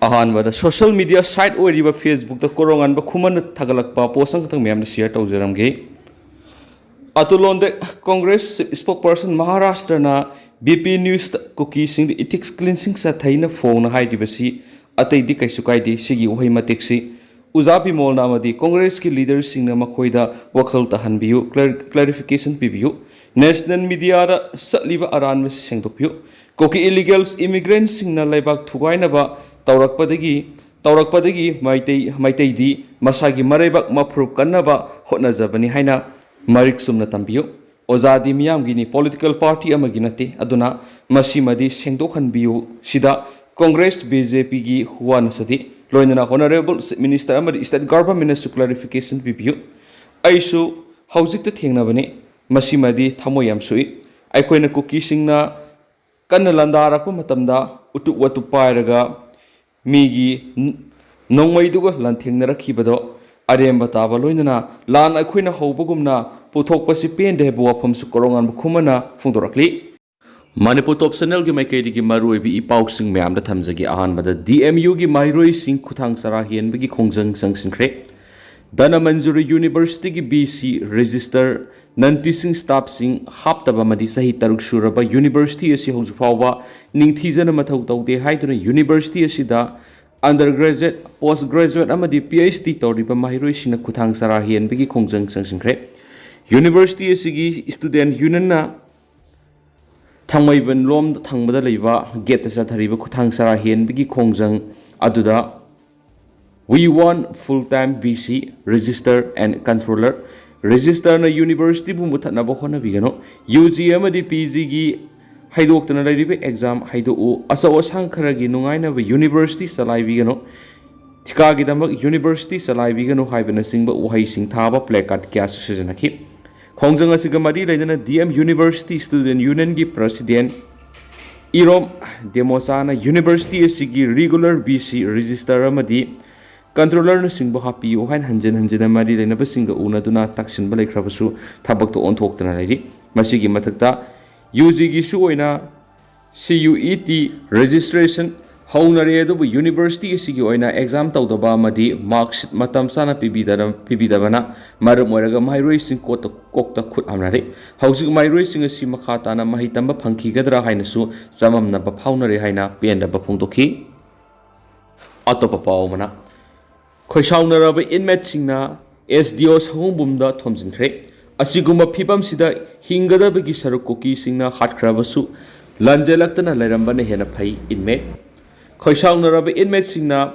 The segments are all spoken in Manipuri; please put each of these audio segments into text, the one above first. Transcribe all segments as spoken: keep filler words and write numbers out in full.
ꯑꯍꯥꯟꯕꯗ social media site ꯑꯣꯏꯔꯤꯕ Facebookꯇ ꯀꯣꯔꯣꯉꯥꯟꯕ ꯈꯨꯃꯟꯅ ꯊꯥꯒꯠꯂꯛꯄ post ꯑꯃꯈꯛꯇꯪ ꯃꯌꯥꯝꯗ share ꯇꯧꯖꯔꯝꯒꯦ꯫ ꯑꯇꯨꯜ ꯂꯣꯟꯗꯦ, Congress spokesperson ꯃꯍꯥꯔꯥꯁꯇ꯭ꯔꯅ ꯕꯤ ꯄꯤ ꯅ꯭ꯌꯨꯁꯇ ꯀꯨꯀꯤꯁꯤꯡꯗ ethics cleansing ꯆꯠꯊꯩꯅ ꯐꯣꯡꯅ ꯍꯥꯏꯔꯤꯕꯁꯤ ꯑꯇꯩꯗꯤ ꯀꯩꯁꯨ ꯀꯥꯏꯗꯦ꯫ ꯁꯤꯒꯤ ꯎꯍꯩ ꯃꯇꯦꯛꯁꯤ ꯑꯣꯖꯥ ꯕꯤꯃꯣꯜꯅ ꯑꯃꯗꯤ ꯀꯣꯡꯒ꯭ꯔꯦꯁꯀꯤ ꯂꯤꯗꯔꯁꯤꯡꯅ ꯃꯈꯣꯏꯗ ꯋꯥꯈꯜ ꯇꯥꯍꯟꯕꯤꯌꯨ, ꯀ꯭ꯂꯦꯔꯤꯐꯤꯀꯦꯁꯟ ꯄꯤꯕꯤꯌꯨ꯫ ꯅꯦꯁꯅꯦꯜ ꯃꯤꯗꯤꯌꯥꯗ ꯆꯠꯂꯤꯕ ꯑꯔꯥꯟꯕꯁꯤ ꯁꯦꯡꯗꯣꯛꯄꯤꯌꯨ꯫ ꯀꯨꯀꯤ ꯏꯂꯤꯒꯦꯜꯁ ꯏꯃꯤꯒ꯭ꯔꯦꯟꯁꯤꯡꯅ ꯂꯩꯕꯥꯛ ꯊꯨꯒꯥꯏꯅꯕ ꯇꯧꯔꯛꯄꯗꯒꯤ ꯇꯧꯔꯛꯄꯗꯒꯤ ꯃꯩꯇꯩ ꯃꯩꯇꯩꯗꯤ ꯃꯁꯥꯒꯤ ꯃꯔꯩꯕꯥꯛ ꯃꯐꯨꯔꯨꯞ ꯀꯟꯅꯕ ꯍꯣꯠꯅꯖꯕꯅꯤ ꯍꯥꯏꯅ ꯃꯔꯤꯛ ꯆꯨꯝꯅ ꯇꯝꯕꯤꯌꯨ꯫ ꯑꯣꯖꯥꯗꯤ ꯃꯤꯌꯥꯝꯒꯤꯅꯤ, political party ꯑꯃꯒꯤ ꯅꯠꯇꯦ꯫ ꯑꯗꯨꯅ ꯃꯁꯤꯃꯗꯤ ꯁꯦꯡꯗꯣꯛꯍꯟꯕꯤꯌꯨ꯫ ꯁꯤꯗ ꯀꯣꯡꯒ꯭ꯔꯦꯁ, ꯕꯤ ꯖꯦ ꯄꯤꯒꯤ ꯋꯥ ꯅꯠꯆꯗꯦ꯫ ꯂꯣꯏꯅꯅ Honourable Chief Minister ꯑꯃꯗꯤ State Governmentꯅꯁꯨ clarification ꯄꯤꯕꯤꯌꯨ꯫ ꯑꯩꯁꯨ ꯍꯧꯖꯤꯛꯇ ꯊꯦꯡꯅꯕꯅꯤ꯫ ꯃꯁꯤꯃꯗꯤ ꯊꯃꯣꯏ ꯌꯥꯝ ꯁꯣꯛꯏ꯫ ꯑꯩꯈꯣꯏꯅ ꯀꯨꯀꯤꯁꯤꯡꯅ ꯀꯟꯅ ꯂꯥꯟꯗꯥꯔꯛꯄ ꯃꯇꯝꯗ ꯎꯇꯨꯞ ꯋꯥꯇꯨꯞ ꯄꯥꯏꯔꯒ ꯃꯤꯒꯤ ꯅ-, ꯅꯣꯡꯃꯩꯗꯨꯒ ꯂꯥꯟꯊꯦꯡꯅꯔꯛꯈꯤꯕꯗꯣ ꯑꯔꯦꯝꯕ ꯇꯥꯕ ꯂꯣꯏꯅꯅ ꯂꯥꯟ ꯑꯩꯈꯣꯏꯅ ꯍꯧꯕꯒꯨꯝꯅ ꯄꯨꯊꯣꯛꯄꯁꯤ ꯄꯦꯟꯗꯦ ꯍꯥꯏꯕ ꯋꯥꯐꯝꯁꯨ ꯀꯣꯔꯣꯉꯥꯟꯕ ꯈꯨꯃꯟꯅ ꯐꯣꯡꯗꯣꯔꯛꯂꯤ꯫ ꯃꯅꯤꯄꯨꯔ ꯇꯣꯞ ꯆꯦꯅꯦꯜꯒꯤ ꯃꯥꯏꯀꯩꯗꯒꯤ ꯃꯔꯨꯑꯣꯏꯕ ꯏ ꯄꯥꯎꯁꯤꯡ ꯃꯌꯥꯝꯗ ꯊꯝꯖꯒꯦ꯫ ꯑꯍꯥꯟꯕꯗ, ꯗꯤ ꯑꯦꯝ ꯌꯨꯒꯤ ꯃꯍꯩꯔꯣꯏꯁꯤꯡ ꯈꯨꯊꯥꯡ ꯆꯔꯥ ꯍꯦꯟꯕꯒꯤ ꯈꯣꯡꯖꯪ ꯆꯪꯁꯤꯟꯈ꯭ꯔꯦ꯫ ꯙꯅꯃꯟꯖꯨꯔꯤ ꯌꯨꯅꯤꯚꯔꯁꯤꯇꯤꯒꯤ B C register, non teaching staffꯁꯤꯡ ꯍꯥꯞꯇꯕ ꯑꯃꯗꯤ ꯆꯍꯤ ꯇꯔꯨꯛ ꯁꯨꯔꯕ ꯌꯨꯅꯤꯚꯔꯁꯤꯇꯤ ꯑꯁꯤ ꯍꯧꯖꯤꯛ ꯐꯥꯎꯕ ꯅꯤꯡꯊꯤꯖꯅ ꯃꯊꯧ ꯇꯧꯗꯦ ꯍꯥꯏꯗꯨꯅ ꯌꯨꯅꯤꯚꯔꯁꯤꯇꯤ ꯑꯁꯤꯗ undergraduate, postgraduate ꯑꯃꯗꯤ ꯄꯤ ꯑꯩꯆ ꯗꯤ ꯇꯧꯔꯤꯕ ꯃꯍꯩꯔꯣꯏꯁꯤꯡꯅ ꯈꯨꯊꯥꯡ ꯆꯔꯥ ꯍꯦꯟꯕꯒꯤ ꯈꯣꯡꯖꯪ ꯆꯪꯁꯤꯟꯈ꯭ꯔꯦ꯫ ꯌꯨꯅꯤꯚꯔꯁꯤꯇꯤ ꯑꯁꯤꯒꯤ student unionꯅ ꯊꯥꯡꯃꯩꯕꯟ ꯂꯣꯝ ꯊꯪꯕꯗ ꯂꯩꯕ gateꯇ ꯆꯠꯊꯔꯤꯕ ꯈꯨꯊꯥꯡ ꯆꯔꯥ ꯍꯦꯟꯕꯒꯤ ꯈꯣꯡꯖꯪ ꯑꯗꯨꯗ We want full-time V C, register and controller, registerꯅ ꯌꯨꯅꯤꯚꯔꯁꯤꯇꯤꯕꯨ ꯃꯨꯊꯠꯅꯕ ꯍꯣꯠꯅꯕꯤꯒꯅꯨ꯫ ꯌꯨ ꯖꯤ ꯑꯃꯗꯤ ꯄꯤ ꯖꯤꯒꯤ ꯍꯩꯗꯣꯛꯇꯅ ꯂꯩꯔꯤꯕ exam ꯍꯩꯗꯣꯛꯎ꯫ ꯑꯆꯧ ꯑꯁꯥꯡ ꯈꯔꯒꯤ ꯅꯨꯡꯉꯥꯏꯅꯕ ꯌꯨꯅꯤꯚꯔꯁꯤꯇꯤ ꯆꯂꯥꯏꯕꯤꯒꯅꯨ꯫ ꯊꯤꯀꯥꯒꯤꯗꯃꯛ ꯌꯨꯅꯤꯚꯔꯁꯤꯇꯤ ꯆꯂꯥꯏꯕꯤꯒꯅꯨ ꯍꯥꯏꯕꯅꯆꯤꯡꯕ ꯎꯍꯩꯁꯤꯡ ꯊꯥꯕ placard ꯀꯌꯥꯁꯨ ꯁꯤꯖꯤꯟꯅꯈꯤ꯫ ꯈꯣꯡꯖꯪ ꯑꯁꯤꯒ ꯃꯔꯤ ꯂꯩꯅꯅ ꯗꯤ ꯑꯦꯝ University Student Unionꯒꯤ president ꯏꯔꯣꯝ ꯗꯦꯃꯣꯆꯥꯅ ꯌꯨꯅꯤꯚꯔꯁꯤꯇꯤ ꯑꯁꯤꯒꯤ regular V C, register ꯑꯃꯗꯤ controllerꯅꯆꯤꯡꯕ ꯍꯥꯞꯄꯤꯌꯨ ꯍꯥꯏꯅ ꯍꯟꯖꯤꯟ ꯍꯟꯖꯤꯟꯅ ꯃꯔꯤ ꯂꯩꯅꯕꯁꯤꯡꯒ ꯎꯅꯗꯨꯅ ꯇꯛꯁꯤꯟꯕ ꯂꯩꯈ꯭ꯔꯕꯁꯨ ꯊꯕꯛꯇ ꯑꯣꯟꯊꯣꯛꯇꯅ ꯂꯩꯔꯤ꯫ ꯃꯁꯤꯒꯤ ꯃꯊꯛꯇ ꯌꯨ ꯖꯤꯒꯤꯁꯨ ꯑꯣꯏꯅ C U E T registration ꯍꯧꯅꯔꯦ, ꯑꯗꯨꯕꯨ ꯌꯨꯅꯤꯚꯔꯁꯤꯇꯤ ꯑꯁꯤꯒꯤ ꯑꯣꯏꯅ ꯑꯦꯛꯖꯥꯝ ꯇꯧꯗꯕ ꯑꯃꯗꯤ ꯃꯥꯔꯛꯁꯤꯠ ꯃꯇꯝ ꯆꯥꯅ ꯄꯤꯕꯤꯗꯅ-, ꯄꯤꯕꯤꯗꯕꯅ ꯃꯔꯝ ꯑꯣꯏꯔꯒ ꯃꯍꯩꯔꯣꯏꯁꯤꯡ ꯀꯣꯛꯇ, ꯀꯣꯛꯇ ꯈꯨꯠ ꯍꯥꯝꯅꯔꯦ꯫ ꯍꯧꯖꯤꯛ ꯃꯍꯩꯔꯣꯏꯁꯤꯡ ꯑꯁꯤ ꯃꯈꯥ ꯇꯥꯅ ꯃꯍꯩ ꯇꯝꯕ ꯐꯪꯈꯤꯒꯗ꯭ꯔꯥ ꯍꯥꯏꯅꯁꯨ ꯆꯃꯝꯅꯕ ꯐꯥꯎꯅꯔꯦ ꯍꯥꯏꯅ ꯄꯦꯟꯗꯕ ꯐꯣꯡꯗꯣꯛꯈꯤ꯫ ꯑꯇꯣꯞꯄ ꯄꯥꯎ ꯑꯃꯅ, ꯈꯣꯏꯁꯥꯎꯅꯔꯕ ꯏꯟꯃꯦꯠꯁꯤꯡꯅ ꯑꯦꯁ ꯗꯤ ꯑꯣ ꯁꯑꯣꯝꯕꯨꯡꯗ ꯊꯣꯝꯖꯤꯟꯈ꯭ꯔꯦ꯫ ꯑꯁꯤꯒꯨꯝꯕ ꯐꯤꯕꯝꯁꯤꯗ ꯍꯤꯡꯒꯗꯕꯒꯤ ꯁꯔꯨꯛ ꯀꯨꯀꯤꯁꯤꯡꯅ ꯍꯥꯠꯈ꯭ꯔꯕꯁꯨ ꯂꯥꯟꯖꯦꯜꯂꯛꯇꯅ ꯂꯩꯔꯝꯕꯅ ꯍꯦꯟꯅ ꯐꯩ, ꯏꯟꯃꯦꯠ꯫ ꯈꯣꯏꯁꯥꯎꯅꯔꯕ ꯏꯟꯃꯦꯠꯁꯤꯡꯅ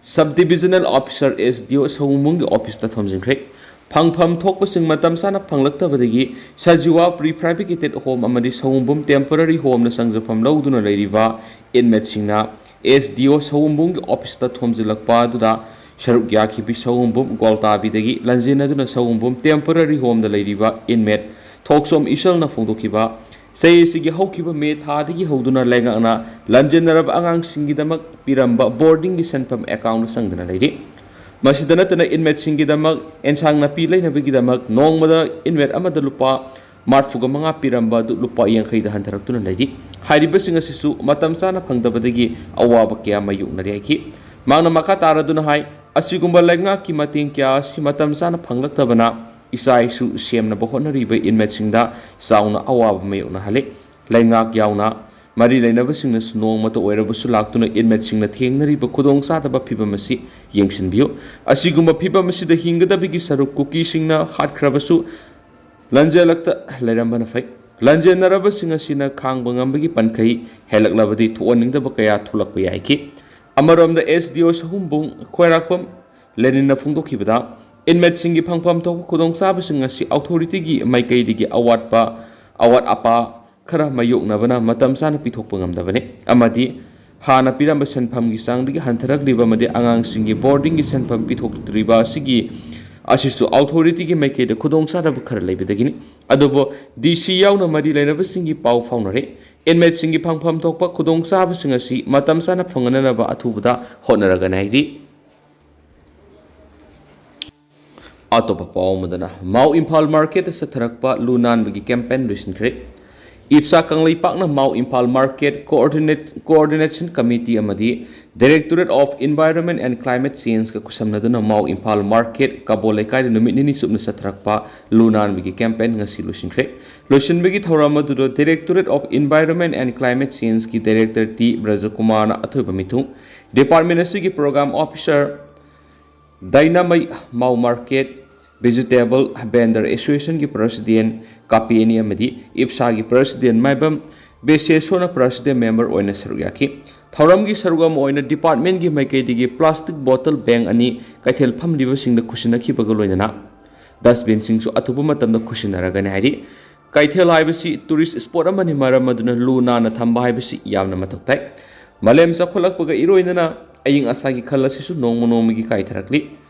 ꯁꯕ ꯗꯤꯕꯤꯖꯅꯦꯜ ꯑꯣꯐꯤꯁꯥꯔ ꯑꯦꯁ ꯗꯤ ꯑꯣ ꯁꯑꯣꯝꯕꯨꯡꯒꯤ ꯑꯣꯐꯤꯁꯇ ꯊꯣꯝꯖꯤꯟꯈ꯭ꯔꯦ꯫ ꯐꯪꯐꯝ ꯊꯣꯛꯄꯁꯤꯡ ꯃꯇꯝ ꯆꯥꯅ ꯐꯪꯂꯛꯇꯕꯗꯒꯤ ꯁꯖꯤꯋꯥ ꯄ꯭ꯔꯤ ꯐꯦꯕ꯭ꯔꯤꯀꯦꯇꯦꯠ ꯍꯣꯝ ꯑꯃꯗꯤ ꯁꯑꯣꯝꯕꯨꯡ ꯇꯦꯝꯄꯣꯔꯔꯤ ꯍꯣꯝꯅ ꯆꯪꯖꯐꯝ ꯂꯧꯗꯨꯅ ꯂꯩꯔꯤꯕ ꯏꯟꯃꯦꯠꯁꯤꯡꯅ ꯑꯦꯁ ꯗꯤ ꯑꯣ ꯁꯑꯣꯝꯕꯨꯡꯒꯤ ꯑꯣꯐꯤꯁꯇ ꯊꯣꯝꯖꯤꯜꯂꯛꯄ ꯑꯗꯨꯗ ꯁꯔꯨꯛ ꯌꯥꯈꯤꯕꯤ ꯁꯑꯣꯝꯕꯨꯡ ꯒ꯭ꯋꯥꯜꯇꯥꯕꯤꯗꯒꯤ ꯂꯥꯟꯖꯦꯟꯅꯗꯨꯅ ꯁꯑꯣꯝꯕꯨꯡ ꯇꯦꯝꯄꯣꯔꯔꯤ ꯍꯣꯝꯗ ꯂꯩꯔꯤꯕ ꯏꯟꯃꯦꯠ ꯊꯣꯛꯆꯣꯝ ꯏꯁꯜꯅ ꯐꯣꯡꯗꯣꯛꯈꯤꯕ꯫ ꯆꯍꯤ ꯑꯁꯤꯒꯤ ꯍꯧꯈꯤꯕ ꯃꯦ ꯊꯥꯗꯒꯤ ꯍꯧꯗꯨꯅ ꯂꯩꯉꯥꯛꯅ ꯂꯥꯟꯖꯦꯟꯅꯔꯕ ꯑꯉꯥꯡꯁꯤꯡꯒꯤꯗꯃꯛ ꯄꯤꯔꯝꯕ ꯕꯣꯔꯗꯤꯡꯒꯤ ꯁꯦꯟꯐꯝ ꯑꯦꯀꯥꯎꯟꯗ ꯆꯪꯗꯨꯅ ꯂꯩꯔꯤ꯫ ꯃꯁꯤꯗ ꯅꯠꯇꯅ ꯏꯟꯃꯦꯠꯁꯤꯡꯒꯤꯗꯃꯛ ꯑꯦꯟꯁꯥꯡ ꯅꯥꯄꯤ ꯂꯩꯅꯕꯒꯤꯗꯃꯛ ꯅꯣꯡꯃꯗ ꯏꯟꯃꯦꯠ ꯑꯃꯗ ꯂꯨꯄꯥ ꯃꯔꯤꯐꯨꯒ ꯃꯉꯥ ꯄꯤꯔꯝꯕ ꯑꯗꯨ ꯂꯨꯄꯥ ꯌꯥꯡꯈꯩꯗ ꯍꯟꯊꯔꯛꯇꯨꯅ ꯂꯩꯔꯤ꯫ ꯍꯥꯏꯔꯤꯕꯁꯤꯡ ꯑꯁꯤꯁꯨ ꯃꯇꯝ ꯆꯥꯅ ꯐꯪꯗꯕꯗꯒꯤ ꯑꯋꯥꯕ ꯀꯌꯥ ꯃꯥꯌꯣꯛꯅꯔꯤ ꯍꯥꯏꯈꯤ꯫ ꯃꯍꯥꯛꯅ ꯃꯈꯥ ꯇꯥꯔꯗꯨꯅ ꯍꯥꯏ, ꯑꯁꯤꯒꯨꯝꯕ ꯂꯩꯉꯥꯛꯀꯤ ꯃꯇꯦꯡ ꯀꯌꯥ ꯑꯁꯤ ꯃꯇꯝ ꯆꯥꯅ ꯐꯪꯂꯛꯇꯕꯅ ꯏꯆꯥ ꯏꯁꯨ ꯁꯦꯝꯅꯕ ꯍꯣꯠꯅꯔꯤꯕ ꯏꯟꯃꯦꯠꯁꯤꯡꯗ ꯆꯥꯎꯅ ꯑꯋꯥꯕ ꯃꯥꯌꯣꯛꯅꯍꯜꯂꯤ꯫ ꯂꯩꯉꯥꯛ ꯌꯥꯎꯅ ꯃꯔꯤ ꯂꯩꯅꯕꯁꯤꯡꯅꯁꯨ ꯅꯣꯡꯃꯇ ꯑꯣꯏꯔꯕꯁꯨ ꯂꯥꯛꯇꯨꯅ ꯏꯟꯃꯦꯠꯁꯤꯡꯅ ꯊꯦꯡꯅꯔꯤꯕ ꯈꯨꯗꯣꯡꯆꯥꯗꯕ ꯐꯤꯕꯝ ꯑꯁꯤ ꯌꯦꯡꯁꯤꯟꯕꯤꯌꯨ꯫ ꯑꯁꯤꯒꯨꯝꯕ ꯐꯤꯕꯝ ꯑꯁꯤꯗ ꯍꯤꯡꯒꯗꯕꯒꯤ ꯁꯔꯨꯛ ꯀꯨꯀꯤꯁꯤꯡꯅ ꯍꯥꯠꯈ꯭ꯔꯕꯁꯨ ꯂꯥꯟꯖꯦꯜꯂꯛꯇ ꯂꯩꯔꯝꯕꯅ ꯐꯩ꯫ ꯂꯥꯟꯖꯦꯟꯅꯔꯕꯁꯤꯡ ꯑꯁꯤꯅ ꯈꯥꯡꯕ ꯉꯝꯕꯒꯤ ꯄꯟꯈꯩ ꯍꯦꯜꯂꯛꯂꯕꯗꯤ ꯊꯣꯛꯍꯟꯅꯤꯡꯗꯕ ꯀꯌꯥ ꯊꯣꯛꯂꯛꯄ ꯌꯥꯏꯈꯤ꯫ ꯑꯃꯔꯣꯝꯗ ꯑꯦꯁ ꯗꯤ ꯑꯣ ꯁꯍꯨꯝꯕꯨꯡ ꯈ꯭ꯋꯥꯏꯔꯥꯛꯄꯝ ꯂꯦꯅꯤꯟꯅ ꯐꯣꯡꯗꯣꯛꯈꯤꯕꯗ, ꯏꯟꯃꯦꯠꯁꯤꯡꯒꯤ ꯐꯪꯐꯝ ꯊꯣꯛꯄ ꯈꯨꯗꯣꯡꯆꯥꯕꯁꯤꯡ ꯑꯁꯤ ꯑꯣꯊꯣꯔꯤꯇꯤꯒꯤ ꯃꯥꯏꯀꯩꯗꯒꯤ ꯑꯋꯥꯠꯄ, ꯑꯋꯥꯠ ꯑꯄꯥ ꯈꯔ ꯃꯥꯌꯣꯛꯅꯕꯅ ꯃꯇꯝ ꯆꯥꯅ ꯄꯤꯊꯣꯛꯄ ꯉꯝꯗꯕꯅꯤ ꯑꯃꯗꯤ ꯍꯥꯟꯅ ꯄꯤꯔꯝꯕ ꯁꯦꯟꯐꯝꯒꯤ ꯆꯥꯡꯗꯒꯤ ꯍꯟꯊꯔꯛꯂꯤꯕ ꯑꯃꯗꯤ ꯑꯉꯥꯡꯁꯤꯡꯒꯤ ꯕꯣꯔꯗꯤꯡꯒꯤ ꯁꯦꯟꯐꯝ ꯄꯤꯊꯣꯛꯇ꯭ꯔꯤꯕ ꯑꯁꯤꯒꯤ, ꯑꯁꯤꯁꯨ ꯑꯣꯊꯣꯔꯤꯇꯤꯒꯤ ꯃꯥꯏꯀꯩꯗ ꯈꯨꯗꯣꯡꯆꯥꯗꯕ ꯈꯔ ꯂꯩꯕꯗꯒꯤꯅꯤ꯫ ꯑꯗꯨꯕꯨ ꯗꯤ ꯁꯤ ꯌꯥꯎꯅ ꯃꯔꯤ ꯂꯩꯅꯕꯁꯤꯡꯒꯤ ꯄꯥꯎ ꯐꯥꯎꯅꯔꯦ꯫ ꯏꯟꯃꯦꯠꯁꯤꯡꯒꯤ ꯐꯪꯐꯝ ꯊꯣꯛꯄ ꯈꯨꯗꯣꯡꯆꯥꯕꯁꯤꯡ ꯑꯁꯤ ꯃꯇꯝ ꯆꯥꯅ ꯐꯪꯍꯟꯅꯅꯕ ꯑꯊꯨꯕꯗ ꯍꯣꯠꯅꯔꯒꯅꯤ ꯍꯥꯏꯔꯤ꯫ ꯑꯇꯣꯞꯄ ꯄꯥꯎ ꯑꯃꯗꯅ, ꯃꯥꯎ ꯏꯝꯐꯥꯜ ꯃꯥꯔꯀꯦꯠꯇ ꯆꯠꯊꯔꯛꯄ ꯂꯨ ꯅꯥꯟꯕꯒꯤ ꯀꯦꯝꯄꯦꯟ ꯂꯣꯏꯁꯤꯟꯈ꯭ꯔꯦ꯫ ꯏꯞꯁꯥ ꯀꯪꯂꯩꯄꯥꯛꯅ Mao Imphal market coordinate-, coordination committee ꯑꯃꯗꯤ Directorate of Environment and Climate Change-ꯀ ꯈꯨꯠꯁꯝꯅꯗꯨꯅ ꯃꯥꯎ ꯏꯝꯐꯥꯜ ꯃꯥꯔꯀꯦꯠ ꯀꯕꯣ ꯂꯩꯀꯥꯏꯗ ꯅꯨꯃꯤꯠ ꯅꯤꯅꯤ ꯆꯨꯞꯅ ꯆꯠꯊꯔꯛꯄ ꯂꯨ ꯅꯥꯟꯕꯒꯤ campaign ꯉꯁꯤ ꯂꯣꯏꯁꯤꯟꯈ꯭ꯔꯦ꯫ ꯂꯣꯏꯁꯤꯟꯕꯒꯤ ꯊꯧꯔꯝ ꯑꯗꯨꯗ Directorate of Environment and Climate Change-ꯀꯤ Director ꯇꯤ ꯕ꯭ꯔꯖꯀꯨꯃꯥꯔꯅ ꯑꯊꯣꯏꯕ ꯃꯤꯊꯨꯡ, department ꯑꯁꯤꯒꯤ program officer, ꯗꯥꯏꯅꯥꯃꯩ ꯃꯥꯎ ꯃꯥꯔꯀꯦꯠ Vegetable Vendor Association-ꯒꯤ President ꯀꯥꯄꯦꯅꯤ ꯑꯃꯗꯤ ꯏꯞꯁꯥꯒꯤ President ꯃꯥꯏꯕꯝ ꯕꯦꯁꯦꯁꯣꯅ President member ꯑꯣꯏꯅ ꯁꯔꯨꯛ ꯌꯥꯈꯤ꯫ ꯊꯧꯔꯝꯒꯤ ꯁꯔꯨꯛ ꯑꯃ ꯑꯣꯏꯅ department-ꯀꯤ ꯃꯥꯏꯀꯩꯗꯒꯤ plastic bottle bank ꯑꯅꯤ ꯀꯩꯊꯦꯜ ꯐꯝꯂꯤꯕꯁꯤꯡꯗ ꯈꯨꯠꯁꯤꯟꯅꯈꯤꯕꯒ ꯂꯣꯏꯅꯅ dustbin-ꯁꯤꯡꯁꯨ ꯑꯊꯨꯕ ꯃꯇꯝꯗ ꯈꯨꯠꯁꯤꯟꯅꯔꯒꯅꯤ ꯍꯥꯏꯔꯤ꯫ ꯀꯩꯊꯦꯜ ꯍꯥꯏꯕꯁꯤ tourist spot ꯑꯃꯅꯤ, ꯃꯔꯝ ꯑꯗꯨꯅ ꯂꯨ ꯅꯥꯟꯅ ꯊꯝꯕ ꯍꯥꯏꯕꯁꯤ ꯌꯥꯝꯅ ꯃꯊꯧ ꯇꯥꯏ꯫ ꯃꯥꯂꯦꯝ ꯆꯥꯎꯈꯠꯂꯛꯄꯒ ꯏꯔꯣꯏꯅꯅ ꯑꯏꯪ ꯑꯁꯥꯒꯤ ꯈꯜ ꯑꯁꯤꯁꯨ ꯅꯣꯡꯃ ꯅꯣꯡꯃꯒꯤ ꯀꯥꯏꯊꯔꯛꯂꯤ꯫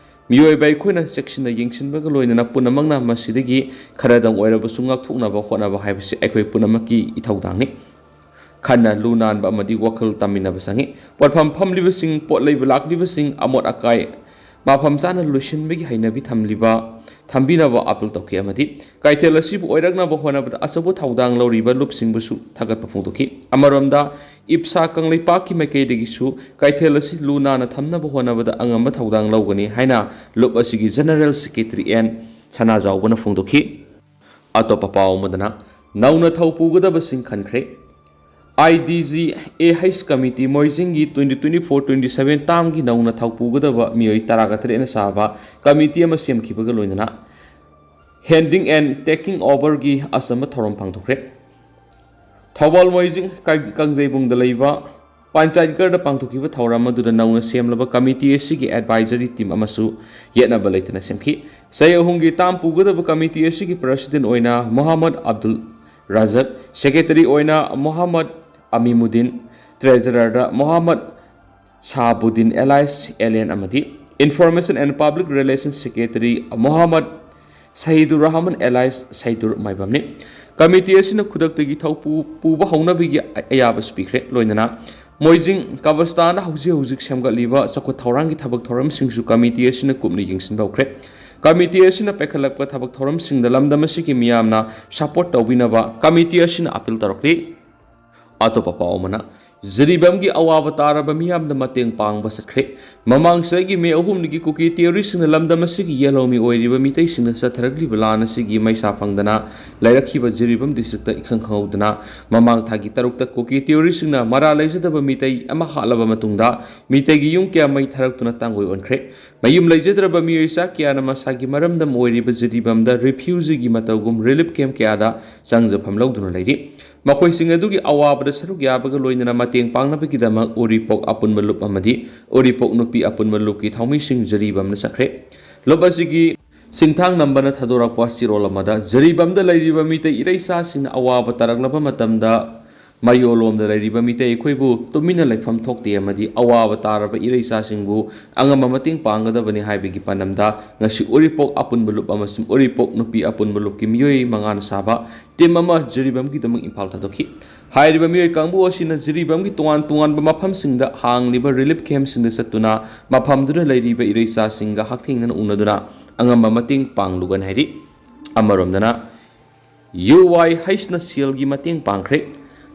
ꯃꯤꯑꯣꯏꯕ ꯑꯩꯈꯣꯏꯅ ꯆꯦꯛꯁꯤꯟꯅ ꯌꯦꯡꯁꯤꯟꯕꯒ ꯂꯣꯏꯅꯅ ꯄꯨꯝꯅꯃꯛꯅ ꯃꯁꯤꯗꯒꯤ ꯈꯔꯗꯪ ꯑꯣꯏꯔꯕꯁꯨ ꯉꯥꯛꯊꯣꯛꯅꯕ ꯍꯣꯠꯅꯕ ꯍꯥꯏꯕꯁꯤ ꯑꯩꯈꯣꯏ ꯄꯨꯝꯅꯃꯛꯀꯤ ꯏꯊꯧꯗꯥꯡꯅꯤ꯫ ꯈꯟꯅ ꯂꯨ ꯅꯥꯟꯕ ꯑꯃꯗꯤ ꯋꯥꯈꯜ ꯇꯥꯃꯤꯟꯅꯕ ꯆꯪꯏ꯫ ꯄꯣꯠꯐꯝ ꯐꯝꯂꯤꯕꯁꯤꯡ, ꯄꯣꯠ ꯂꯩꯕ ꯂꯥꯛꯂꯤꯕꯁꯤꯡ, ꯑꯃꯣꯠ ꯑꯀꯥꯏ ꯃꯐꯝ ꯆꯥꯅ ꯂꯣꯏꯁꯤꯟꯕꯒꯤ ꯍꯩꯅꯕꯤ ꯊꯝꯂꯤꯕ, ꯊꯝꯕꯤꯅꯕ ꯑꯥꯄꯤꯜ ꯇꯧꯈꯤ ꯑꯃꯗꯤ ꯀꯩꯊꯦꯜ ꯑꯁꯤꯕꯨ ꯑꯣꯏꯔꯛꯅꯕ ꯍꯣꯠꯅꯕꯗ ꯑꯆꯧꯕ ꯊꯧꯗꯥꯡ ꯂꯧꯔꯤꯕ ꯂꯨꯞꯁꯤꯡꯕꯨꯁꯨ ꯊꯥꯒꯠꯄ ꯐꯣꯡꯗꯣꯛꯈꯤ꯫ ꯑꯃꯔꯣꯝꯗ, ꯏꯞꯁꯥ ꯀꯪꯂꯩꯄꯥꯛꯀꯤ ꯃꯥꯏꯀꯩꯗꯒꯤꯁꯨ ꯀꯩꯊꯦꯜ ꯑꯁꯤ ꯂꯨ ꯅꯥꯟꯅ ꯊꯝꯅꯕ ꯍꯣꯠꯅꯕꯗ ꯑꯉꯝꯕ ꯊꯧꯗꯥꯡ ꯂꯧꯒꯅꯤ ꯍꯥꯏꯅ ꯂꯨꯞ ꯑꯁꯤꯒꯤ General Secretary ꯑꯦꯟ ꯁꯅꯥꯖꯥꯎꯕꯅ ꯐꯣꯡꯗꯣꯛꯈꯤ꯫ ꯑꯇꯣꯞꯄ ꯄꯥꯎ ꯑꯃꯗꯅ, ꯅꯧꯅ ꯊꯧ ꯄꯨꯒꯗꯕꯁꯤꯡ ꯈꯟꯈ꯭ꯔꯦ꯫ I D G A H committee ꯃꯣꯏꯖꯤꯡꯒꯤ twenty twenty-four twenty-seven term-ꯒꯤ ꯅꯧꯅ ꯊꯧ ꯄꯨꯒꯗꯕ ꯃꯤꯑꯣꯏ ꯇꯔꯥꯒ ꯇꯔꯦꯠꯅ ꯁꯥꯕ ꯀꯃꯤꯇꯤ ꯑꯃ ꯁꯦꯝꯈꯤꯕꯒ ꯂꯣꯏꯅꯅ handing and taking over-ꯒꯤ ꯑꯆꯝꯕ ꯊꯧꯔꯝ ꯄꯥꯡꯊꯣꯛꯈ꯭ꯔꯦ꯫ ꯊꯧꯕꯥꯜ ꯃꯣꯏꯖꯤꯡ ꯀ-, ꯀꯥꯡꯖꯩꯕꯨꯡꯗ ꯂꯩꯕ ꯄꯟꯆꯥꯌꯠ ꯒꯔꯗ ꯄꯥꯡꯊꯣꯛꯈꯤꯕ ꯊꯧꯔꯝ ꯑꯗꯨꯗ ꯅꯧꯅ ꯁꯦꯝꯂꯕ ꯀꯃꯤꯇꯤ ꯑꯁꯤꯒꯤ advisory team ꯑꯃꯁꯨ ꯌꯦꯠꯅꯕ ꯂꯩꯇꯅ ꯁꯦꯝꯈꯤ꯫ ꯆꯍꯤ ꯑꯍꯨꯝꯒꯤ term ꯄꯨꯒꯗꯕ ꯀꯃꯤꯇꯤ ꯑꯁꯤꯒꯤ president ꯑꯣꯏꯅ ꯃꯣꯍꯝꯃꯗ ꯑꯕꯗꯨꯜ ꯔꯥꯖꯛ, secretary ꯑꯣꯏꯅ ꯃꯣꯍꯝꯃꯗ ꯑꯃꯤꯃꯨꯗꯤꯟ, treasurer-ꯗ ꯃꯣꯍꯝꯃꯗ ꯁꯥꯍꯕꯨꯗꯤꯟ alias ꯑꯦꯂꯦꯟ ꯑꯃꯗꯤ Information and Public Relations Secretary Mohammad Shahidur Rahman alias Shahidur ꯃꯥꯏꯕꯝꯅꯤ꯫ ꯀꯃꯤꯇꯤ ꯑꯁꯤꯅ ꯈꯨꯗꯛꯇꯒꯤ ꯊꯧ ꯄꯨ-, ꯄꯨꯕ ꯍꯧꯅꯕꯒꯤ ꯑꯌꯥꯕꯁꯨ ꯄꯤꯈ꯭ꯔꯦ꯫ ꯂꯣꯏꯅꯅ ꯃꯣꯏꯖꯤꯡ ꯀꯕꯁꯇꯥꯟꯗ ꯍꯧꯖꯤꯛ ꯍꯧꯖꯤꯛ ꯁꯦꯝꯒꯠꯂꯤꯕ ꯆꯥꯎꯈꯠ ꯊꯧꯔꯥꯡꯒꯤ ꯊꯕꯛ ꯊꯧꯔꯝꯁꯤꯡꯁꯨ ꯀꯃꯤꯇꯤ ꯑꯁꯤꯅ ꯀꯨꯞꯅ ꯌꯦꯡꯁꯤꯟꯕ ꯍꯧꯈ꯭ꯔꯦ꯫ ꯀꯃꯤꯇꯤ ꯑꯁꯤꯅ ꯄꯥꯏꯈꯠꯂꯛꯄ ꯊꯕꯛ ꯊꯧꯔꯝꯁꯤꯡꯗ ꯂꯝꯗꯝ ꯑꯁꯤꯒꯤ ꯃꯤꯌꯥꯝꯅ ꯁꯄꯣꯔꯠ ꯇꯧꯕꯤꯅꯕ ꯀꯃꯤꯇꯤ ꯑꯁꯤꯅ ꯑꯄꯤꯜ ꯇꯧꯔꯛꯂꯤ꯫ ꯑꯇꯣꯞꯄ ꯄꯥꯎ ꯑꯃꯅ, ꯖꯤꯔꯤꯕꯥꯝꯒꯤ ꯑꯋꯥꯕ ꯇꯥꯔꯕ ꯃꯤꯌꯥꯝꯗ ꯃꯇꯦꯡ ꯄꯥꯡꯕ ꯆꯠꯈ꯭ꯔꯦ꯫ ꯃꯃꯥꯡ ꯆꯍꯤꯒꯤ ꯃꯦ ꯑꯍꯨꯝꯗꯒꯤ ꯀꯨꯀꯤ ꯇꯦꯔꯣꯔꯤꯁꯁꯤꯡꯅ ꯂꯝꯗꯝ ꯑꯁꯤꯒꯤ ꯌꯦꯜꯍꯧꯃꯤ ꯑꯣꯏꯔꯤꯕ ꯃꯤꯇꯩꯁꯤꯡꯅ ꯆꯠꯊꯔꯛꯂꯤꯕ ꯂꯥꯟ ꯑꯁꯤꯒꯤ ꯃꯩꯁꯥ ꯐꯪꯗꯅ ꯂꯩꯔꯛꯈꯤꯕ ꯖꯤꯔꯤꯕꯥꯝ ꯗꯤꯁꯇ꯭ꯔꯤꯛꯇ ꯏꯈꯪ ꯈꯪꯍꯧꯗꯅ ꯃꯃꯥꯡ ꯊꯥꯒꯤ ꯇꯔꯨꯛꯇ ꯀꯨꯀꯤ ꯇꯦꯔꯣꯔꯤꯁꯁꯤꯡꯅ ꯃꯔꯥꯜ ꯂꯩꯖꯗꯕ ꯃꯤꯇꯩ ꯑꯃ ꯍꯥꯠꯂꯕ ꯃꯇꯨꯡꯗ ꯃꯤꯇꯩꯒꯤ ꯌꯨꯝ ꯀꯌꯥ ꯃꯩ ꯊꯥꯔꯛꯇꯨꯅ ꯇꯥꯡꯒꯣꯏ ꯑꯣꯟꯈ꯭ꯔꯦ꯫ ꯃꯌꯨꯝ ꯂꯩꯖꯗ꯭ꯔꯕ ꯃꯤꯑꯣꯏ ꯆꯥ ꯀꯌꯥꯅ ꯃꯁꯥꯒꯤ ꯃꯔꯝꯗꯝ ꯑꯣꯏꯔꯤꯕ ꯖꯤꯔꯤꯕꯥꯝꯗ ꯔꯤꯐ꯭ꯌꯨꯖꯤꯒꯤ ꯃꯇꯧꯒꯨꯝ ꯔꯤꯂꯤꯐ ꯀꯦꯝꯞ ꯀꯌꯥꯗ ꯆꯪꯖꯐꯝ ꯂꯧꯗꯨꯅ ꯂꯩꯔꯤ꯫ ꯃꯈꯣꯏꯁꯤꯡ ꯑꯗꯨꯒꯤ ꯑꯋꯥꯕꯗ ꯁꯔꯨꯛ ꯌꯥꯕꯒ ꯂꯣꯏꯅꯅ ꯃꯇꯦꯡ ꯄꯥꯡꯅꯕꯒꯤꯗꯃꯛ ꯎꯔꯤꯄꯣꯛ ꯑꯄꯨꯟꯕ ꯂꯨꯞ ꯑꯃꯗꯤ ꯎꯔꯤꯄꯣꯛ ꯅꯨꯄꯤ ꯑꯄꯨꯟꯕ ꯂꯨꯞꯀꯤ ꯊꯧꯃꯤꯁꯤꯡ ꯖꯤꯔꯤꯕꯥꯝꯗ ꯆꯠꯈ꯭ꯔꯦ꯫ ꯂꯨꯞ ꯑꯁꯤꯒꯤ ꯁꯤꯡꯊꯥꯡ ꯅꯝꯕꯅ ꯊꯥꯗꯣꯔꯛꯄ ꯆꯦꯔꯣꯜ ꯑꯃꯗ, ꯖꯤꯔꯤꯕꯥꯝꯗ ꯂꯩꯔꯤꯕ ꯃꯤꯇꯩ ꯏꯔꯩꯆꯥꯁꯤꯡꯅ ꯑꯋꯥꯕ ꯇꯥꯔꯛꯂꯕ ꯃꯇꯝꯗ ꯃꯌꯣꯜꯂꯣꯝꯗ ꯂꯩꯔꯤꯕ ꯃꯤꯇꯩ ꯑꯩꯈꯣꯏꯕꯨ ꯇꯨꯃꯤꯟꯅ ꯂꯩꯐꯝ ꯊꯣꯛꯇꯦ ꯑꯃꯗꯤ ꯑꯋꯥꯕ ꯇꯥꯔꯕ ꯏꯔꯩꯆꯥꯁꯤꯡꯕꯨ ꯑꯉꯝꯕ ꯃꯇꯦꯡ ꯄꯥꯡꯒꯗꯕꯅꯤ ꯍꯥꯏꯕꯒꯤ ꯄꯥꯟꯗꯝꯗ ꯉꯁꯤ ꯎꯔꯤꯄꯣꯛ ꯑꯄꯨꯟꯕ ꯂꯨꯞ ꯑꯃꯁꯨꯡ ꯎꯔꯤꯄꯣꯛ ꯅꯨꯄꯤ ꯑꯄꯨꯟꯕ ꯂꯨꯞꯀꯤ ꯃꯤꯑꯣꯏ ꯃꯉꯥꯅ ꯁꯥꯕ ꯇꯤꯝ ꯑꯃ ꯖꯤꯔꯤꯕꯥꯝꯒꯤꯗꯃꯛ ꯏꯝꯐꯥꯜ ꯊꯥꯗꯣꯛꯈꯤ꯫ ꯍꯥꯏꯔꯤꯕ ꯃꯤꯑꯣꯏ ꯀꯥꯡꯕꯨ ꯑꯁꯤꯅ ꯖꯤꯔꯤꯕꯥꯝꯒꯤ ꯇꯣꯉꯥꯟ ꯇꯣꯉꯥꯟꯕ ꯃꯐꯝꯁꯤꯡꯗ ꯍꯥꯡꯂꯤꯕ ꯔꯤꯂꯤꯐ ꯀꯦꯝꯞꯁꯤꯡꯗ ꯆꯠꯇꯨꯅ ꯃꯐꯝꯗꯨꯗ ꯂꯩꯔꯤꯕ ꯏꯔꯩꯆꯥꯁꯤꯡꯒ ꯍꯛꯊꯦꯡꯅꯅ ꯎꯅꯗꯨꯅ ꯑꯉꯝꯕ ꯃꯇꯦꯡ ꯄꯥꯡꯂꯨꯒꯅꯤ ꯍꯥꯏꯔꯤ꯫ ꯑꯃꯔꯣꯝꯗꯅ, ꯌꯨ ꯋꯥꯏ ꯍꯩꯁꯅ ꯁꯦꯜꯒꯤ ꯃꯇꯦꯡ ꯄꯥꯡꯈ꯭ꯔꯦ꯫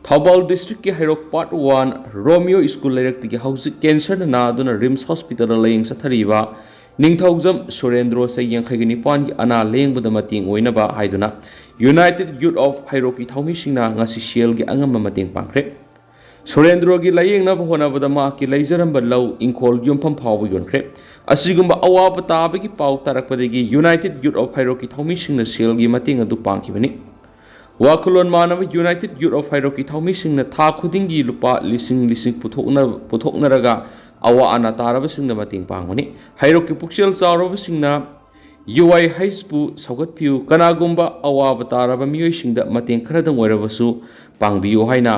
ꯊꯧꯕꯥꯜ ꯗꯤꯁꯇ꯭ꯔꯤꯛꯀꯤ ꯍꯩꯔꯣꯛ ꯄꯥꯔꯠ ꯋꯥꯟ ꯔꯣꯃꯤꯌꯣ ꯁ꯭ꯀꯨꯜ ꯂꯩꯔꯛꯇꯒꯤ ꯍꯧꯖꯤꯛ ꯀꯦꯟꯁꯔꯅ ꯅꯥꯗꯨꯅ ꯔꯤꯝꯁ ꯍꯣꯁꯄꯤꯇꯥꯜꯗ ꯂꯥꯌꯦꯡ ꯆꯠꯊꯔꯤꯕ ꯅꯤꯡꯊꯧꯖꯝ ꯁꯨꯔꯦꯟꯗ꯭ꯔꯣ ꯆꯍꯤ ꯌꯥꯡꯈꯩꯒ ꯅꯤꯄꯥꯟꯒꯤ ꯑꯅꯥ ꯂꯥꯌꯦꯡꯕꯗ ꯃꯇꯦꯡ ꯑꯣꯏꯅꯕ ꯍꯥꯏꯗꯨꯅ ꯌꯨꯅꯥꯏꯇꯦꯗ ꯌꯨꯠ ꯑꯣꯐ ꯍꯩꯔꯣꯛꯀꯤ ꯊꯧꯃꯤꯁꯤꯡꯅ ꯉꯁꯤ ꯁꯦꯜꯒꯤ ꯑꯉꯝꯕ ꯃꯇꯦꯡ ꯄꯥꯡꯈ꯭ꯔꯦ꯫ ꯁꯨꯔꯦꯟꯗ꯭ꯔꯣꯒꯤ ꯂꯥꯌꯦꯡꯅꯕ ꯍꯣꯠꯅꯕꯗ ꯃꯍꯥꯛꯀꯤ ꯂꯩꯖꯔꯝꯕ ꯂꯧ, ꯏꯪꯈꯣꯜ, ꯌꯣꯟꯐꯝ ꯐꯥꯎꯕ ꯌꯣꯟꯈ꯭ꯔꯦ꯫ ꯑꯁꯤꯒꯨꯝꯕ ꯑꯋꯥꯕ ꯇꯥꯕꯒꯤ ꯄꯥꯎ ꯇꯥꯔꯛꯄꯗꯒꯤ ꯌꯨꯅꯥꯏꯇꯦꯗ ꯌꯨꯠ ꯑꯣꯐ ꯍꯩꯔꯣꯛꯀꯤ ꯊꯧꯃꯤꯁꯤꯡꯅ ꯁꯦꯜꯒꯤ ꯃꯇꯦꯡ ꯑꯗꯨ ꯄꯥꯡꯈꯤꯕꯅꯤ꯫ ꯋꯥꯈꯜꯂꯣꯟ ꯃꯥꯟꯅꯕ ꯌꯨꯅꯥꯏꯇꯦꯗ ꯌꯨꯠ ꯑꯣꯐ ꯍꯩꯔꯣꯛꯀꯤ ꯊꯧꯃꯤꯁꯤꯡꯅ ꯊꯥ ꯈꯨꯗꯤꯡꯒꯤ ꯂꯨꯄꯥ ꯂꯤꯁꯤꯡ ꯂꯤꯁꯤꯡ ꯄꯨꯊꯣꯛꯅ-, ꯄꯨꯊꯣꯛꯅꯔꯒ ꯑꯋꯥ ꯑꯅꯥ ꯇꯥꯔꯕꯁꯤꯡꯗ ꯃꯇꯦꯡ ꯄꯥꯡꯕꯅꯤ꯫ ꯍꯩꯔꯣꯛꯀꯤ ꯄꯨꯛꯆꯦꯜ ꯆꯥꯎꯔꯕꯁꯤꯡꯅ ꯌꯨ ꯋꯥꯏ ꯍꯩꯁꯄꯨ ꯁꯧꯒꯠꯄꯤꯌꯨ, ꯀꯅꯥꯒꯨꯝꯕ ꯑꯋꯥꯕ ꯇꯥꯔꯕ ꯃꯤꯑꯣꯏꯁꯤꯡꯗ ꯃꯇꯦꯡ ꯈꯔꯗꯪ ꯑꯣꯏꯔꯕꯁꯨ ꯄꯥꯡꯕꯤꯌꯨ ꯍꯥꯏꯅ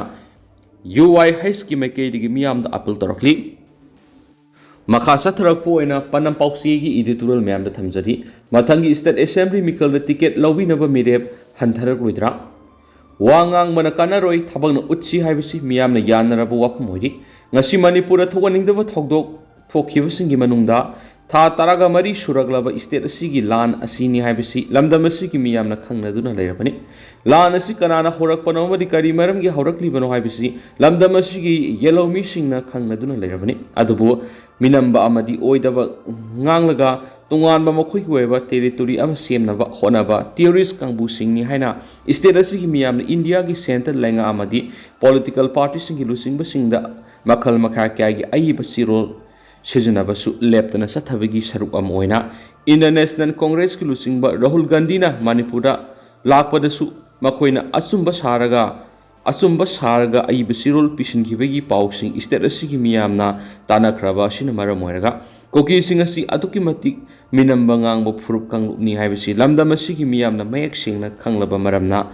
ꯌꯨ ꯋꯥꯏ ꯍꯩꯁꯀꯤ ꯃꯥꯏꯀꯩꯗꯒꯤ ꯃꯤꯌꯥꯝꯗ ꯑꯄꯤꯜ ꯇꯧꯔꯛꯂꯤ꯫ ꯃꯈꯥ ꯆꯠꯊꯔꯛꯄ ꯑꯣꯏꯅ ꯄꯥꯟꯗꯝ ꯄꯥꯎꯆꯦꯒꯤ ꯏꯗꯤꯇꯣꯔꯤꯌꯦꯜ ꯃꯌꯥꯝꯗ ꯊꯝꯖꯔꯤ꯫ ꯃꯊꯪꯒꯤ ꯁ꯭ꯇꯦꯠ ꯑꯦꯁꯦꯝꯕ꯭ꯂꯤ ꯃꯤꯈꯜꯗ ꯇꯤꯀꯦꯠ ꯂꯧꯕꯤꯅꯕ ꯃꯤꯔꯦꯞ ꯍꯟꯊꯔꯛꯂꯣꯏꯗ꯭ꯔꯥ? ꯋꯥ ꯉꯥꯡꯕꯅ ꯀꯥꯟꯅꯔꯣꯏ, ꯊꯕꯛꯅ ꯎꯠꯁꯤ ꯍꯥꯏꯕꯁꯤ ꯃꯤꯌꯥꯝꯅ ꯌꯥꯅꯔꯕ ꯋꯥꯐꯝ ꯑꯣꯏꯔꯤ꯫ ꯉꯁꯤ ꯃꯅꯤꯄꯨꯔꯗ ꯊꯣꯛꯍꯟꯅꯤꯡꯗꯕ ꯊꯧꯗꯣꯛ ꯊꯣꯛꯈꯤꯕꯁꯤꯡꯒꯤ ꯃꯅꯨꯡꯗ ꯊꯥ ꯇꯔꯥꯒ ꯃꯔꯤ ꯁꯨꯔꯛꯂꯕ state ꯑꯁꯤꯒꯤ ꯂꯥꯟ ꯑꯁꯤꯅꯤ ꯍꯥꯏꯕꯁꯤ ꯂꯝꯗꯝ ꯑꯁꯤꯒꯤ ꯃꯤꯌꯥꯝꯅ ꯈꯪꯅꯗꯨꯅ ꯂꯩꯔꯕꯅꯤ꯫ ꯂꯥꯟ ꯑꯁꯤ ꯀꯅꯥꯅ ꯍꯧꯔꯛꯄꯅꯣ ꯑꯃꯗꯤ ꯀꯔꯤ ꯃꯔꯝꯒꯤ ꯍꯧꯔꯛꯂꯤꯕꯅꯣ ꯍꯥꯏꯕꯁꯤ ꯂꯝꯗꯝ ꯑꯁꯤꯒꯤ ꯌꯦꯜꯍꯧꯃꯤꯁꯤꯡꯅ ꯈꯪꯅꯗꯨꯅ ꯂꯩꯔꯕꯅꯤ꯫ ꯑꯗꯨꯕꯨ ꯃꯤꯅꯝꯕ ꯑꯃꯗꯤ ꯑꯣꯏꯗꯕ ꯉꯥꯡꯂꯒ ꯇꯣꯉꯥꯟꯕ ꯃꯈꯣꯏꯒꯤ ꯑꯣꯏꯕ territory ꯑꯃ ꯁꯦꯝꯅꯕ ꯍꯣꯠꯅꯕ terrorist ꯀꯥꯡꯕꯨꯁꯤꯡꯅꯤ ꯍꯥꯏꯅ state ꯑꯁꯤꯒꯤ ꯃꯤꯌꯥꯝꯅ ꯏꯟꯗꯤꯌꯥꯒꯤ centre ꯂꯩꯉꯥꯛ ꯑꯃꯗꯤ political partyꯁꯤꯡꯒꯤ ꯂꯨꯆꯤꯡꯕꯁꯤꯡꯗ ꯃꯈꯜ ꯃꯈꯥ ꯀꯌꯥꯒꯤ ꯑꯏꯕ ꯆꯤꯔꯣꯜ ꯁꯤꯖꯤꯟꯅꯕꯁꯨ ꯂꯦꯞꯇꯅ ꯆꯠꯊꯕꯒꯤ ꯁꯔꯨꯛ ꯑꯃ ꯑꯣꯏꯅ Indian National Congressꯀꯤ ꯂꯨꯆꯤꯡꯕ ꯔꯥꯍꯨꯜ ꯒꯥꯟꯙꯤꯅ ꯃꯅꯤꯄꯨꯔꯗ ꯂꯥꯛꯄꯗꯁꯨ ꯃꯈꯣꯏꯅ ꯑꯆꯨꯝꯕ ꯁꯥꯔꯒ, ꯑꯆꯨꯝꯕ ꯁꯥꯔꯒ ꯑꯏꯕ ꯆꯤꯔꯣꯜ ꯄꯤꯁꯤꯟꯈꯤꯕꯒꯤ ꯄꯥꯎꯁꯤꯡ state ꯑꯁꯤꯒꯤ ꯃꯤꯌꯥꯝꯅ ꯇꯥꯟꯅꯈ꯭ꯔꯕ ꯑꯁꯤꯅ ꯃꯔꯝ ꯑꯣꯏꯔꯒ ꯀꯨꯀꯤꯁꯤꯡ ꯑꯁꯤ ꯑꯗꯨꯛꯀꯤ ꯃꯇꯤꯛ ꯃꯤꯅꯝꯕ ꯉꯥꯡꯕ ꯐꯨꯔꯨꯞ ꯀꯥꯡꯂꯨꯞꯅꯤ ꯍꯥꯏꯕꯁꯤ ꯂꯝꯗꯝ ꯑꯁꯤꯒꯤ ꯃꯤꯌꯥꯝꯅ ꯃꯌꯦꯛ ꯁꯦꯡꯅ ꯈꯪꯂꯕ ꯃꯔꯝꯅ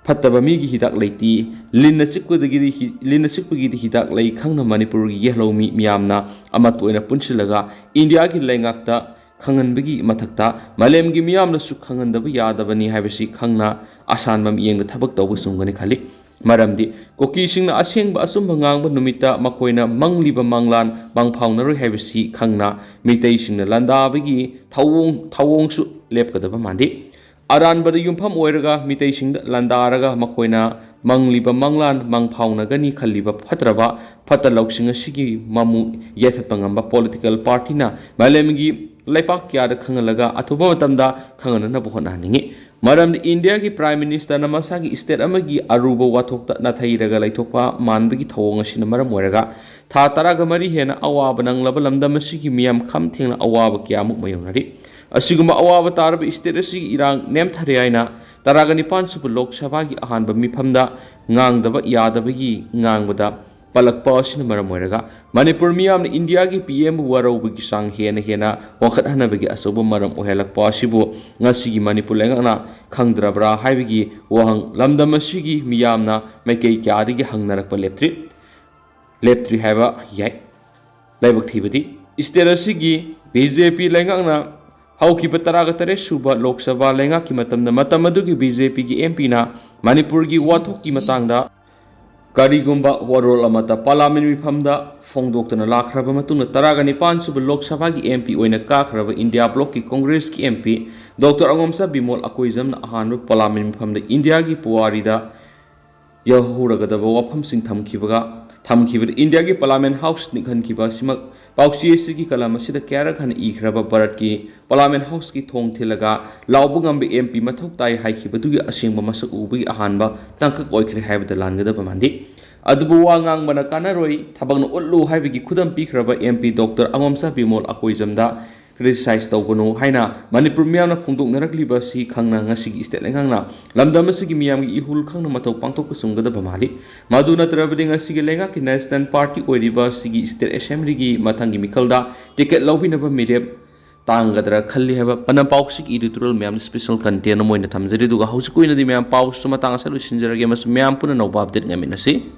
ꯐꯠꯇꯕ ꯃꯤꯒꯤ ꯍꯤꯗꯥꯛ ꯂꯩꯇꯦ, ꯂꯤꯟꯅ ꯆꯤꯛꯄꯗꯒꯤꯗꯤ ꯍꯤ-, ꯂꯤꯟꯅ ꯆꯤꯛꯄꯒꯤꯗꯤ ꯍꯤꯗꯥꯛ ꯂꯩ ꯈꯪꯅ ꯃꯅꯤꯄꯨꯔꯒꯤ ꯌꯦꯜꯍꯧꯃꯤ ꯃꯤꯌꯥꯝꯅ ꯑꯃꯠꯇ ꯑꯣꯏꯅ ꯄꯨꯟꯁꯤꯜꯂꯒ ꯏꯟꯗꯤꯌꯥꯒꯤ ꯂꯩꯉꯥꯛꯇ ꯈꯪꯍꯟꯕꯒꯤ ꯃꯊꯛꯇ ꯃꯥꯂꯦꯝꯒꯤ ꯃꯤꯌꯥꯝꯅꯁꯨ ꯈꯪꯍꯟꯗꯕ ꯌꯥꯗꯕꯅꯤ ꯍꯥꯏꯕꯁꯤ ꯈꯪꯅ ꯑꯁꯥꯟꯕ ꯃꯤꯠꯌꯦꯡꯗ ꯊꯕꯛ ꯇꯧꯕ ꯆꯨꯝꯒꯅꯤ ꯈꯜꯂꯤ꯫ ꯃꯔꯝꯗꯤ ꯀꯨꯀꯤꯁꯤꯡꯅ ꯑꯁꯦꯡꯕ ꯑꯆꯨꯝꯕ ꯉꯥꯡꯕ ꯅꯨꯃꯤꯠꯇ ꯃꯈꯣꯏꯅ ꯃꯪꯂꯤꯕ ꯃꯪꯂꯥꯟ ꯃꯪꯐꯥꯎꯅꯔꯣꯏ ꯍꯥꯏꯕꯁꯤ ꯈꯪꯅ ꯃꯤꯇꯩꯁꯤꯡꯅ ꯂꯥꯟꯗꯥꯕꯒꯤ ꯊꯧꯑꯣꯡ, ꯊꯧꯑꯣꯡꯁꯨ ꯂꯦꯞꯀꯗꯕ ꯃꯥꯟꯗꯦ꯫ ꯑꯔꯥꯟꯕꯗ ꯌꯨꯝꯐꯝ ꯑꯣꯏꯔꯒ ꯃꯤꯇꯩꯁꯤꯡꯗ ꯂꯥꯟꯗꯥꯔꯒ ꯃꯈꯣꯏꯅ ꯃꯪꯂꯤꯕ ꯃꯪꯂꯥꯟ ꯃꯪꯐꯥꯎꯅꯒꯅꯤ ꯈꯜꯂꯤꯕ ꯐꯠꯇ꯭ꯔꯕ ꯐꯠꯇ ꯂꯧꯁꯤꯡ ꯑꯁꯤꯒꯤ ꯃꯃꯨ ꯌꯦꯊꯠꯄ ꯉꯝꯕ political partyꯅ ꯃꯥꯂꯦꯝꯒꯤ ꯂꯩꯄꯥꯛ ꯀꯌꯥꯗ ꯈꯪꯍꯜꯂꯒ ꯑꯊꯨꯕ ꯃꯇꯝꯗ ꯈꯪꯍꯟꯅꯅꯕ ꯍꯣꯠꯅꯍꯟꯅꯤꯡꯏ꯫ ꯃꯔꯝꯗꯤ ꯏꯟꯗꯤꯌꯥꯒꯤ Prime Ministerꯅ ꯃꯁꯥꯒꯤ state ꯑꯃꯒꯤ ꯑꯔꯨꯕ ꯋꯥꯊꯣꯛꯇ ꯅꯥꯊꯩꯔꯒ ꯂꯩꯊꯣꯛꯄ ꯃꯥꯟꯕꯒꯤ ꯊꯧꯑꯣꯡ ꯑꯁꯤꯅ ꯃꯔꯝ ꯑꯣꯏꯔꯒ ꯊꯥ ꯇꯔꯥꯒ ꯃꯔꯤ ꯍꯦꯟꯅ ꯑꯋꯥꯕ ꯅꯪꯂꯕ ꯂꯝꯗꯝ ꯑꯁꯤꯒꯤ ꯃꯤꯌꯥꯝ ꯈꯝ ꯊꯦꯡꯅ ꯑꯋꯥꯕ ꯀꯌꯥꯃꯨꯛ ꯃꯥꯌꯣꯛꯅꯔꯤ꯫ ꯑꯁꯤꯒꯨꯝꯕ ꯑꯋꯥꯕ ꯇꯥꯔꯕ state ꯑꯁꯤꯒꯤ ꯏꯔꯥꯡ ꯅꯦꯝꯊꯔꯦ ꯍꯥꯏꯅ ꯇꯔꯥꯒ ꯅꯤꯄꯥꯟ ꯁꯨꯕ ꯂꯣꯛ ꯁꯚꯥꯒꯤ ꯑꯍꯥꯟꯕ ꯃꯤꯐꯝꯗ ꯉꯥꯡꯗꯕ ꯌꯥꯗꯕꯒꯤ ꯉꯥꯡꯕꯗ ꯄꯜꯂꯛꯄ ꯑꯁꯤꯅ ꯃꯔꯝ ꯑꯣꯏꯔꯒ ꯃꯅꯤꯄꯨꯔ ꯃꯤꯌꯥꯝꯅ ꯏꯟꯗꯤꯌꯥꯒꯤ P M ꯋꯥꯔꯧꯕꯒꯤ ꯆꯥꯡ ꯍꯦꯟꯅ ꯍꯦꯟꯅ ꯋꯥꯡꯈꯠꯍꯟꯅꯕꯒꯤ ꯑꯆꯧꯕ ꯃꯔꯝ ꯑꯣꯏꯍꯜꯂꯛꯄ ꯑꯁꯤꯕꯨ ꯉꯁꯤꯒꯤ ꯃꯅꯤꯄꯨꯔ ꯂꯩꯉꯥꯛꯅ ꯈꯪꯗ꯭ꯔꯕ꯭ꯔꯥ ꯍꯥꯏꯕꯒꯤ ꯋꯥꯍꯪ ꯂꯝꯗꯝ ꯑꯁꯤꯒꯤ ꯃꯤꯌꯥꯝꯅ ꯃꯥꯏꯀꯩ ꯀꯌꯥꯗꯒꯤ ꯍꯪꯅꯔꯛꯄ ꯂꯦꯞꯇ꯭ꯔꯤ꯫ ꯂꯦꯞꯇ꯭ꯔꯤ ꯍꯥꯏꯕ ꯌꯥꯏ꯫ ꯂꯥꯏꯕꯛ ꯊꯤꯕꯗꯤ state ꯑꯁꯤꯒꯤ B J P ꯂꯩꯉꯥꯛꯅ ꯍꯧꯈꯤꯕ ꯇꯔꯥꯒ ꯇꯔꯦꯠ ꯁꯨꯕ ꯂꯣꯛ ꯁꯚꯥ ꯂꯩꯉꯥꯛꯀꯤ ꯃꯇꯝꯗ, ꯃꯇꯝ ꯑꯗꯨꯒꯤ B J Pꯒꯤ M Pꯅ ꯃꯅꯤꯄꯨꯔꯒꯤ ꯋꯥꯊꯣꯛꯀꯤ ꯃꯇꯥꯡꯗ ꯀꯔꯤꯒꯨꯝꯕ ꯋꯥꯔꯣꯜ ꯑꯃꯠꯇ ꯄꯥꯔꯂꯥꯃꯦꯟ ꯃꯤꯐꯝꯗ ꯐꯣꯡꯗꯣꯛꯇꯅ ꯂꯥꯛꯈ꯭ꯔꯕ ꯃꯇꯨꯡꯗ, ꯇꯔꯥꯒ ꯅꯤꯄꯥꯟ ꯁꯨꯕ ꯂꯣꯛ ꯁꯚꯥꯒꯤ M P ꯑꯣꯏꯅ ꯀꯥꯈ꯭ꯔꯕ India ꯕ꯭ꯂꯣꯛꯀꯤ ꯀꯣꯡꯒ꯭ꯔꯦꯁꯀꯤ M P doctor ꯑꯉꯣꯝꯆꯥ Bimol ꯑꯀꯣꯏꯖꯝꯅ ꯑꯍꯥꯟꯕ ꯄꯥꯔꯂꯥꯃꯦꯟ ꯃꯤꯐꯝꯗ ꯏꯟꯗꯤꯌꯥꯒꯤ ꯄꯨꯋꯥꯔꯤꯗ ꯌꯧꯍꯧꯔꯒꯗꯕ ꯋꯥꯐꯝꯁꯤꯡ ꯊꯝꯈꯤꯕꯒ ꯊꯝꯈꯤꯕꯗ, ꯏꯟꯗꯤꯌꯥꯒꯤ ꯄꯥꯔꯂꯥꯃꯦꯟ ꯍꯥꯎꯁ ꯅꯤꯛꯍꯟꯈꯤꯕ ꯑꯁꯤꯃꯛ ꯄꯥꯎꯆꯦ ꯑꯁꯤꯒꯤ ꯀꯂꯝ ꯑꯁꯤꯗ ꯀꯌꯥꯔꯛ ꯍꯟꯅ ꯏꯈ꯭ꯔꯕ ꯚꯥꯔꯠꯀꯤ ꯄꯥꯔꯂꯥꯃꯦꯟ ꯍꯥꯎꯁꯀꯤ ꯊꯣꯡ ꯊꯤꯜꯂꯒ ꯂꯥꯎꯕ ꯉꯝꯕ M P ꯃꯊꯧ ꯇꯥꯏ ꯍꯥꯏꯈꯤꯕꯗꯨꯒꯤ ꯑꯁꯦꯡꯕ ꯃꯁꯛ ꯎꯕꯒꯤ ꯑꯍꯥꯟꯕ ꯇꯥꯡꯀꯛ ꯑꯣꯏꯈ꯭ꯔꯦ ꯍꯥꯏꯕꯗ ꯂꯥꯟꯒꯗꯕ ꯃꯥꯟꯗꯦ꯫ ꯑꯗꯨꯕꯨ ꯋꯥ ꯉꯥꯡꯕꯅ ꯀꯥꯟꯅꯔꯣꯏ, ꯊꯕꯛꯅ ꯎꯠꯂꯨ ꯍꯥꯏꯕꯒꯤ ꯈꯨꯗꯝ ꯄꯤꯈ꯭ꯔꯕ M P doctor ꯑꯉꯣꯝꯆꯥ Bimol ꯑꯀꯣꯏꯖꯝꯗ criticize ꯇꯧꯒꯅꯨ ꯍꯥꯏꯅ ꯃꯅꯤꯄꯨꯔ ꯃꯤꯌꯥꯝꯅ ꯐꯣꯡꯗꯣꯛꯅꯔꯛꯂꯤꯕ ꯑꯁꯤ ꯈꯪꯅ, ꯉꯁꯤꯒꯤ state ꯂꯩꯉꯥꯛꯅ ꯂꯝꯗꯝ ꯑꯁꯤꯒꯤ ꯃꯤꯌꯥꯝꯒꯤ ꯏꯍꯨꯜ ꯈꯪꯅ ꯃꯇꯧ ꯄꯥꯡꯊꯣꯛꯄ ꯆꯨꯝꯒꯗꯕ ꯃꯥꯜꯂꯤ꯫ ꯃꯗꯨ ꯅꯠꯇ꯭ꯔꯕꯗꯤ ꯉꯁꯤꯒꯤ ꯂꯩꯉꯥꯛꯀꯤ National Party ꯑꯣꯏꯔꯤꯕ ꯑꯁꯤꯒꯤ state assembly ꯒꯤ ꯃꯊꯪꯒꯤ ꯃꯤꯈꯜꯗ ꯇꯤꯀꯦꯠ ꯂꯧꯕꯤꯅꯕ ꯃꯤꯔꯦꯞ ꯇꯥꯡꯒꯗ꯭ꯔꯥ ꯈꯜꯂꯤ ꯍꯥꯏꯕ ꯄꯅꯝ ꯄꯥꯎꯁꯤꯒꯤ editorial ꯃꯌꯥꯝꯅ special content ꯑꯃ ꯑꯣꯏꯅ ꯊꯝꯖꯔꯤ꯫ ꯑꯗꯨꯒ ꯍꯧꯖꯤꯛꯀꯤ ꯑꯣꯏꯅꯗꯤ ꯃꯌꯥꯝ ꯄꯥꯎꯁꯨ ꯃꯇꯥꯡ ꯑꯁꯤꯗ ꯂꯣꯏꯁꯤꯟꯖꯔꯒꯦ, ꯑꯃꯁꯨꯡ ꯃꯌꯥꯝ ꯄꯨꯟꯅ ꯅꯧꯕ update ꯉꯥꯏꯃꯤꯟꯅꯁꯤ꯫